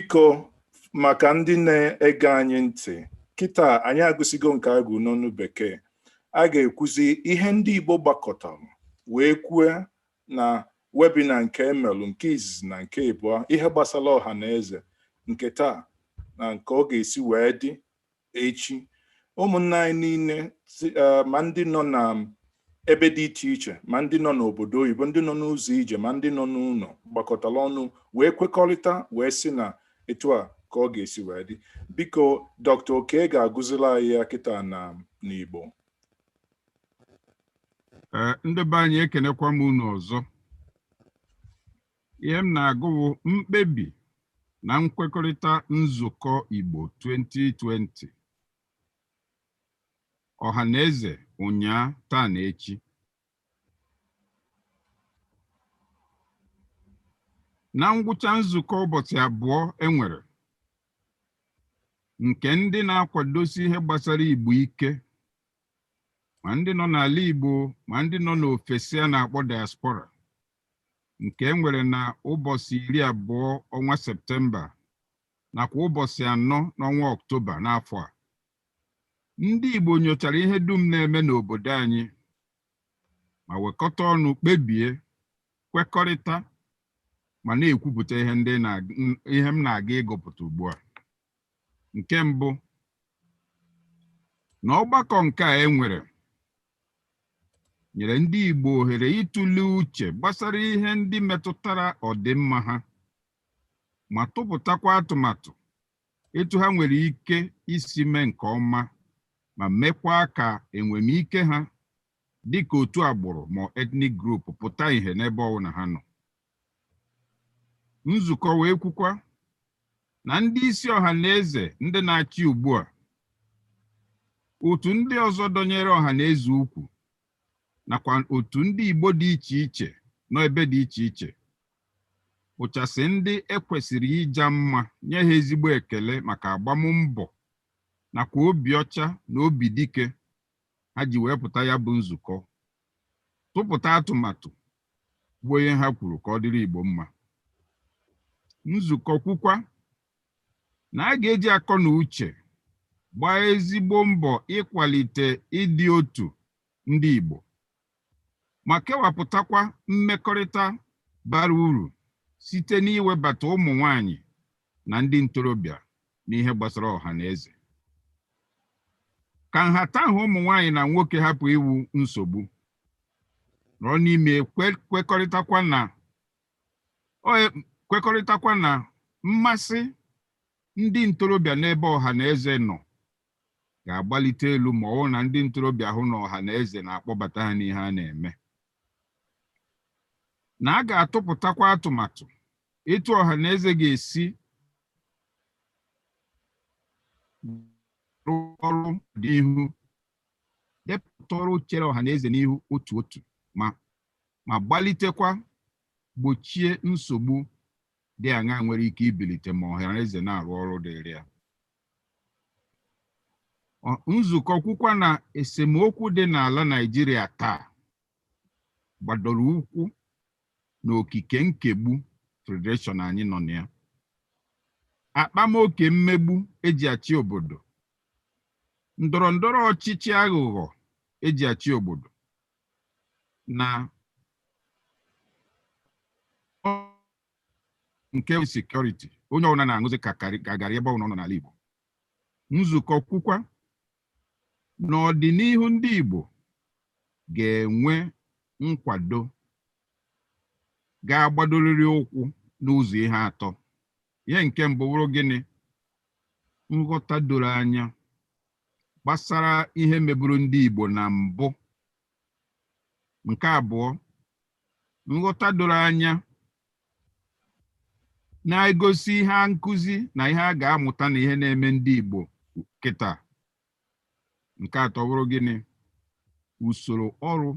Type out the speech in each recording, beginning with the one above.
Biko, maka ndị na-ege anyị ntị kịta, anyị agụsigo nke agụ n'ọnụ Bekee. A ga-ekwuzi ihe ndị Igbo gbakọtara wee kwue na webinar nke emelụ nke izizi na nke ịbụọ, ihe gbasara ọha na eze nke taa na nke ọ ga-esi wee dị echi. Ụmụnne anyị niile, ma ndị nọ na ebe dị iche iche, ma ndị nọ n'obodo oyibo, ndị nọ n'ụzọ ije, ma ndị nọ n'ụlọ, gbakọtara ọnụ wee kwekọrịta wee sị na etu a ka ọ ga-esi wee dị. Biko, Dr. Oke ga-agụziri anyị ya kịta na n'Igbo. Ee, ndị be anyị, ekenekwa m unu ọzọ. Ihe m na-agụ bụ mkpebi na nkwekọrịta nzukọ Igbo 2020, ọha na eze ụnyaa, taa na echi. Na ngwụcha nzukọ ụbọchị 2 e nwere nke ndị na-akwadosi ihe gbasara Igbo ike, ma ndị nọ n'ala Igbo ma ndị nọ n'ofesi a na-akpọ diaspora, nke e nwere na ụbọchị 20 ọnwa Septemba nakwa ụbọchị 4 n'ọnwa Ọktoba n'afọ a, ndị Igbo nyochara ihe dum na-eme n'obodo anyị ma wekọta ọnụ kpebie, kwekọrịta ma na-ekwupụta ihe m na-aga ịgụpụta ugbu a. Nke mbụ, na ọgbakọ nke a e nwere nyere ndị Igbo ohere ịtụle uche gbasara ihe ndị metụtara ọdịmma ha ma tụpụtakwa atụmatụ etu ha nwere ike isi mee nke ọma ma mekwaa ka enwemike ha dịka otu agbụrụ ma ethnic group pụta ìhè n'ebe ọbụla ha nọ. Nzukọ wee kwukwa na ndị isi ọha na eze ndị na-achị ugbu a, otu ndị ọzọ dọnyere ọha na eze ukwu nakwa otu ndị Igbo dị iche iche nọ ebe dị iche iche bụchasị ndị ekwesịrị ịja mma, nye ha ezigbo ekele maka agbammbọ nakwa obi ọcha na obi dike ha ji wee pụta ya bụ nzukọ, tụpụta atụmatụ bụ ihe ha kwuru ka ọ dịrị Igbo mma. Nzukọ kwukwa na a ga-eji akọ na uche gbaa ezigbo mbọ ịkwalite ịdị otu ndị Igbo ma kewapụtakwa mmekọrịta bara uru site n'iwebata ụmụ nwanyị na ndị ntorobịa n'ihe gbasara ọha na eze, ka nhatanha ụmụ nwanyị na nwoke hapụ iwu nsogbu nọrọ n'ime. Kwekọrịtakwa na mmasị ndị ntorobịa n'ebe ọha na eze nọ ga-agbalite elu ma ọ bụrụ na ndị ntorobịa hụ na ọha na eze na-akpọbata ha n'ihe a na-eme, na a ga-atụpụtakwa atụmatụ etu ọha na eze ga-esi rụọ ọrụ n'ihu, depụta ọrụ chere ọha na eze n'ihu otu otu ma gbalitekwa gbochie nsogbu dị aṅaa nwere ike ibilite ma ọha na eze na-arụ ọrụ dịrị ya. Nzukọ kwukwa na esemokwu dị n'ala Naịjirịa taa gbadoro ụkwụ n'okike nkegbu federation anyị nọ na ya, akpamoke mmegbu eji achị obodo, ndọrọ ndọrọ ọchịchị aghụghọ eji achị obodo, na nke security onye ọbụla na-aṅụzi ka garị ebe ọbụla ọ nọ n'ala Igbo. Nzukọ kwukwa na ọdịnihu ndị Igbo ga-enwe nkwado ga-agbadorịrị ụkwụ n'ụzọ ihe atọ. Ihe nke mbụ bụrụ gịnị? Nghọta doro anya gbasara ihe meburu ndị Igbo na mbụ. Nke abụọ, nghọta doro anya na-egosi ihe nkụzi na ihe a ga-amụta na ihe na-eme ndị Igbo kịta. Nke atọ bụrụ gịnị? Usoro ọrụ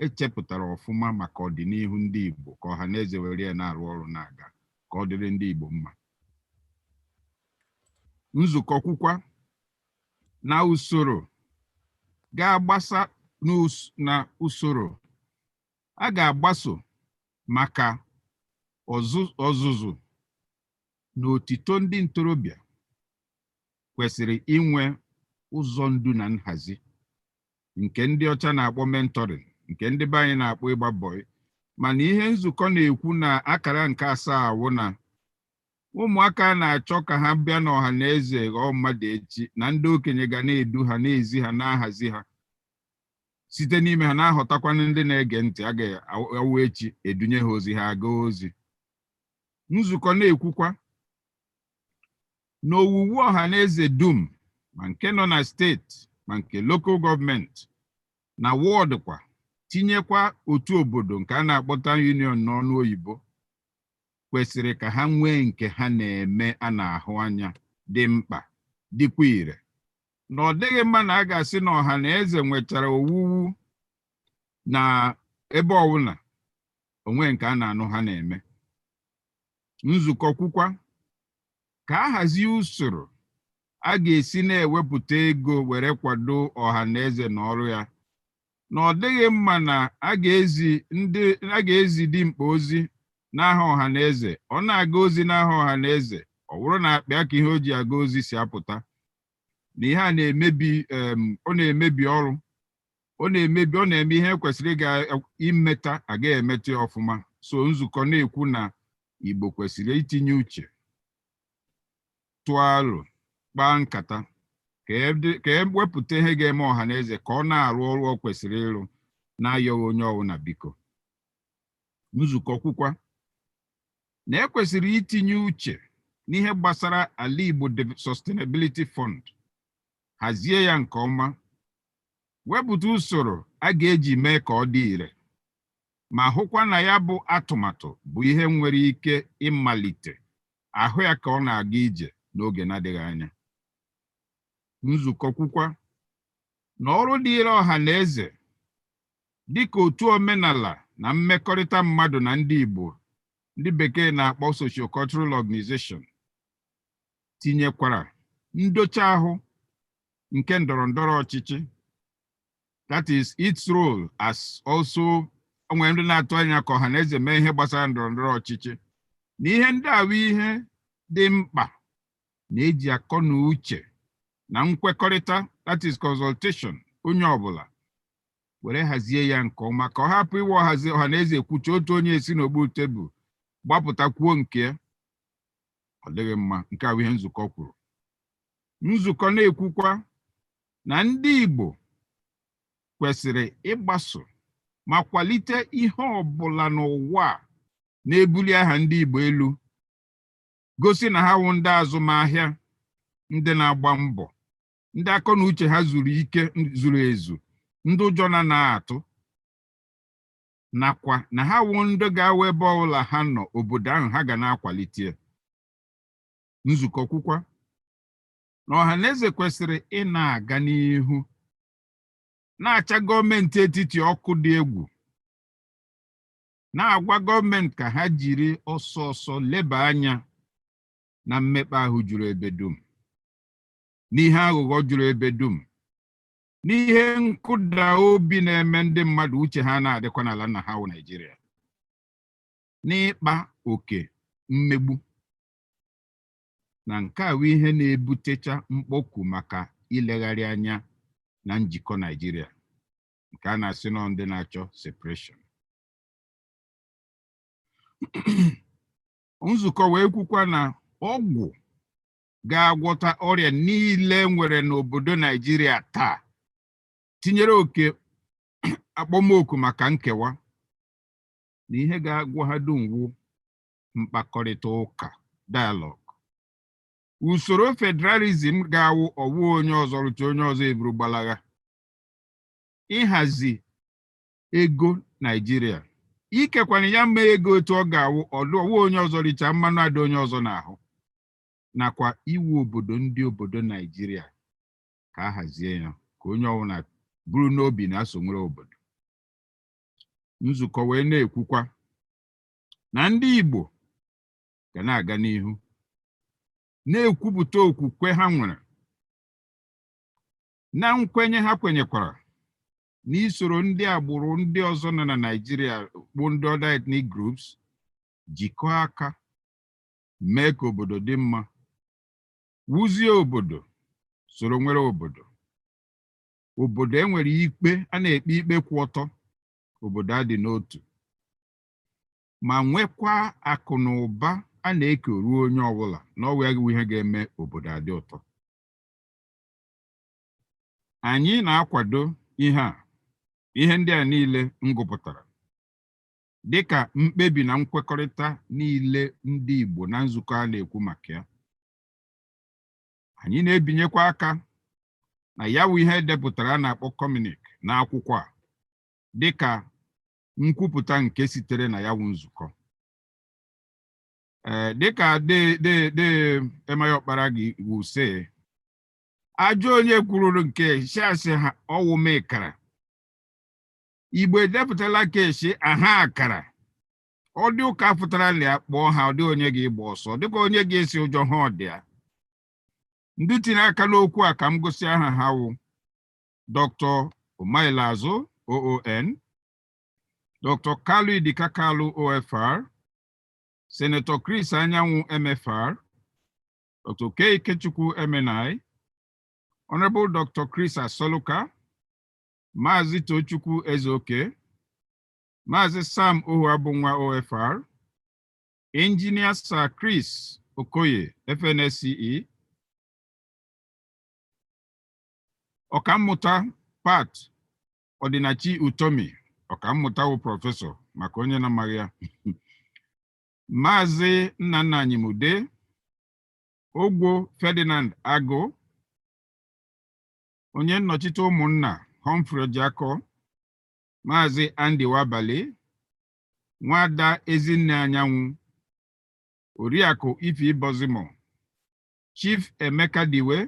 echepụtara ọfụma maka ọdịnihu ndị Igbo, ka ọha na eze were ya na-arụ ọrụ na-aga ka ọ dịrị ndị Igbo mma. Nzukọ kwukwa na usoro ga-agbasa na usoro a ga-agbaso maka ọzụzụ Na otito ndị ntorobịa kwesịrị inwe ụzọ ndu na nhazi, nke ndị ọcha na-akpọ mentoring, nke ndị be anyị na-akpọ ịgba bọị. Mana ihe nzukọ na-ekwu na akara nke asaa awụ na ụmụaka na-achọ ka ha bịa n'ọha na eze ghọọ mmadụ echi, na ndị okenye ga na-edu ha, na-ezi ha, na-ahazi ha site n'ime ha, na-aghọtakwanụ ndị na-ege ntị a ga-awụ echi edunye ha ozi, ha aga ozi. Nzukọ na-ekwukwa na owuwu ọha na eze dum, ma nke nọ na steeti, ma nke local gọọmenti na wọdụ kwa, tinyekwa otu obodo nke a na-akpọ town union n'ọnụ oyibo, kwesịrị ka ha nwee nke ha na-eme a na-ahụ anya, dị mkpa, dịkwa ire, na ọ dịghị mma na a ga-asị na ọha na eze nwechara owuwu na ebe ọbụla onwe nke a na-anụ ha na-eme. Nzukọ kwukwa ka a hazie usoro a ga-esi na-ewepụta ego were kwado ọha na eze na ọrụ ya, na ọ dịghị mma na a ga-ezi ndị a ga-ezi dimkpa ozi n'aha ọha na eze, ọ na-aga ozi n'aha ọha na eze, ọ bụrụ na akpịa ka ihe o ji aga ozi si apụta, na ihe a na-emebi, ọ na-emebi ọrụ, ọ na-emebi, ọ na-eme ihe kwesịrị ịga imeta agaghị emeta ya ọfụma. So nzukọ na-ekwu na Igbo kwesịrị itinye uche, tụọ alo, kpaa nkata ka e wepụta ihe ga-eme ọha na eze ka ọ na-arụ ọrụ ọ kwesịrị ịrụ na-ayọghị onye ọbụla biko. Nzukọ kwukwa na ekwesịrị itinye uche n'ihe gbasara Ala Igbo Sustainability Fund, hazie ya nke ọma, wepụta usoro a ga-eji mee ka ọ dị ire, ma hụkwa na ya bụ atụmatụ bụ ihe nwere ike ịmalite ahụ ya ka ọ na-aga ije n'oge na-adịghị anya. Nzukọ kwukwa na ọrụ dịịrị ọha na eze dịka otu omenala na mmekọrịta mmadụ na ndị Igbo, ndị bekee na-akpọ socio-cultural organization, tinyekwara ndocha ahụ nke ndọrọ ndọrọ ọchịchị, that is its role as also nwere ndị na-atụ anya ka ọha na eze mee ihe gbasara ndọrọ ndọrọ ọchịchị, na ihe ndị a bụ ihe dị mkpa na-eji akọ na uche na nkwekọrịta, that is consultation, onye ọbụla were hazie ya nke ọma, ka ọ hapụ iwe ọhazi ọha na eze kwuche, otu onye esi n'okpuru tebụl gbapụta kwuo nke ya. Ọ dịghị mma. Nke a bụ ihe nzukọ kwuru. Nzukọ na-ekwukwa na ndị Igbo kwesịrị ịgbaso ma kwalite ihe ọbụla n'ụwa a na-ebuli aha ndị Igbo elu, gosi na ha wụ ndị azụmahịa, ndị na-agba mbọ, ndị akọ na uche ha zuru ike, zuru ezu, ndị ụjọ na na-atụ, nakwa na ha wụ ndị ga-awa ebe ọbụla ha nọ, obodo ahụ ha ga na-akwalite ya. Nzukọ kwukwa na ọha na eze kwesịrị ị na-aga n'ihu na-acha gọọmenti etiti ọkụ dị egwu, na-agwa gọọmenti ka ha jiri ọsọ ọsọ leba anya na mmekpa ahụ juru ebe dum, n'ihe aghụghọ juru ebe dum, n'ihe nkụda obi na-eme ndị mmadụ uche ha na-adịkwa n'ala nna ha wụ Naịjirịa, n'ịkpa oke mmegbu, na nke a bụ ihe na-ebutecha mkpọku maka ilegharị anya na njikọ Naịjirịa, nke a na-asị nọ ndị na-achọ separation. Nzukọ wee kwukwa na ọgwụ ga-agwọta ọrịa niile nwere n'obodo Naịjirịa taa, tinyere oke akpọmoku maka nkewa, na ihe ga-agwọ ha dum wụ mkpakọrịta ụka, dialogue, usoro federalism ga-awụ ọwụ onye ọzọ rụcha onye ọzọ eburu gbalaga, ịhazi ego Naịjirịa, ikekwana ya mee ego otu ọ ga-awụ ọdụ ọwụ onye ọzọ richa mmanụ adị onye ọzọ n'ahụ, nakwa iwu obodo ndị obodo Naịjirịa ka a hazie ya ka onye ọbụla buru n'obi na-aso nwere obodo. Nzukọ wee na-ekwukwa na ndị Igbo ga na-aga n'ihu na-ekwupụta okwukwe ha nwere na nkwenye ha kwenyekwara n'isoro ndị agbụrụ ndị ọzọ nọ na Naịjirịa bụ ndị other ethnic groups jikọọ aka. Mee ka obodo dị mma, wuzie obodo, soro nwere obodo, obodo enwere ikpe a na-ekpe ikpe kwụ ọtọ, obodo adị n'otu, ma nwekwa akụ na ụba a na-eke ruo onye ọbụla na ọwụ ya ihe ga-eme obodo adị ụtọ. Anyị na-akwado ihe a, ihe ndị a niile m gụpụtara dịka mkpebi na nkwekọrịta niile ndị Igbo na nzukọ a na-ekwu maka ya. Anyị na-ebinyekwa aka na ya wụ ihe edepụtara a na-akpọ communique n'akwụkwọ a dịka nkwupụta nke sitere na ya wụ nzukọ. Ee, dịka de Emma Ọkpara gị wuse ajọ onye kwururu nke shasị ha ọwụ mekara Igbo edepụtala keshi aha akara ọ dị ụka pụtara na ya kpọọ ha, ọ dị onye ga-ịgba ọsọ, dịka onye ga-esi ụjọ ha ọ dị ya. Ndị tinye aka n'okwu a ka m gosi aha ha wụ Dr. Umailazụ OON, Dr. Kalu Idika Kalu OFR, Senator Chris Anyanwụ MFR, Dr. K. Ikechukwu MNI, Honorable Dr. Chris Asoluka, Maazị Tochukwu Ezeoke, Maazị Sam Ohuabunwa OFR, Engineer Sir Chris Okoye FNSCE, Ọkammụta Pat Ọdịnachi Utomi, ọkammụta wụ prọfesọ maka onye na-amaghị ya, Maazị Nnanna Anyimude, Ogwo Ferdinand Agụ, onye nnọchite ụmụnna Humphrey Ojiakọ, Maazị Andy Wabali, Nwada Ezinne Anyanwụ, Oriakụ Ife Ibozimo, Chief Emeka Diwe,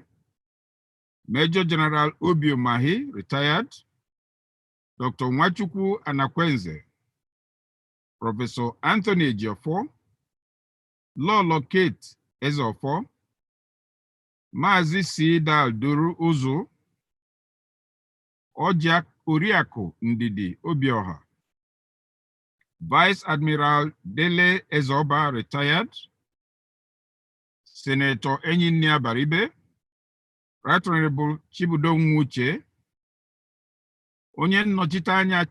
Major General Obi Umahi, retired, Dr. Nwachukwu Anakwenze, Prọfesọ Anthony Ejiofor, Lọlọ Kate Ezeofor, Maazị C. Dal Duru Ụzụ, Oriakụ Ndidi Obioha, Vice Admiral Dele Ezeoba, retired, Senator Enyinnaya Abaribe, Right Honorable Chibudo Nwuche, onye nnọchite anya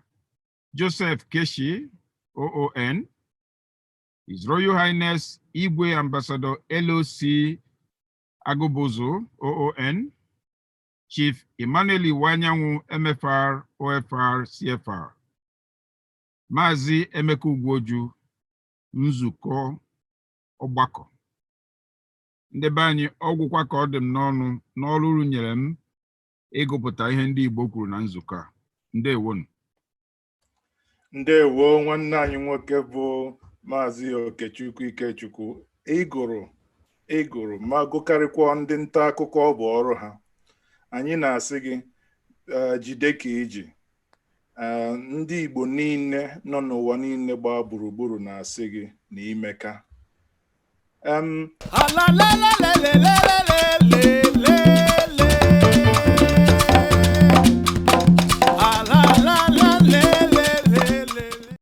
Joseph Keshi, OON, His Royal Highness Igwe Ambassador LOC Agubuzu, OON, Chief Emmanuel Iwuanyanwu, MFR, OFR, CFR, Maazị Emeka Ugwuoju, nzukọ ọgbakọ. Ndị be anyị, ọgwụkwa ka ọ dị m n'ọnụ n'ọrụ uru nyere m ịgụpụta ihe ndị Igbo kwuru na nzukọ a. Ndewonu. Ndewo, nwanne anyị nwoke bụ Maazị Okechukwu Ikechukwu. Ịgụrụ ịgụrụ ma gụkarịkwa ndị nta akụkọ ọ bụ ọrụ ha. Anyị na-asị gị jide ka iji. Ndị Igbo niile nọ n'ụwa niile gbaa gburugburu na-asị gị na imeka. Alalelelelelelele.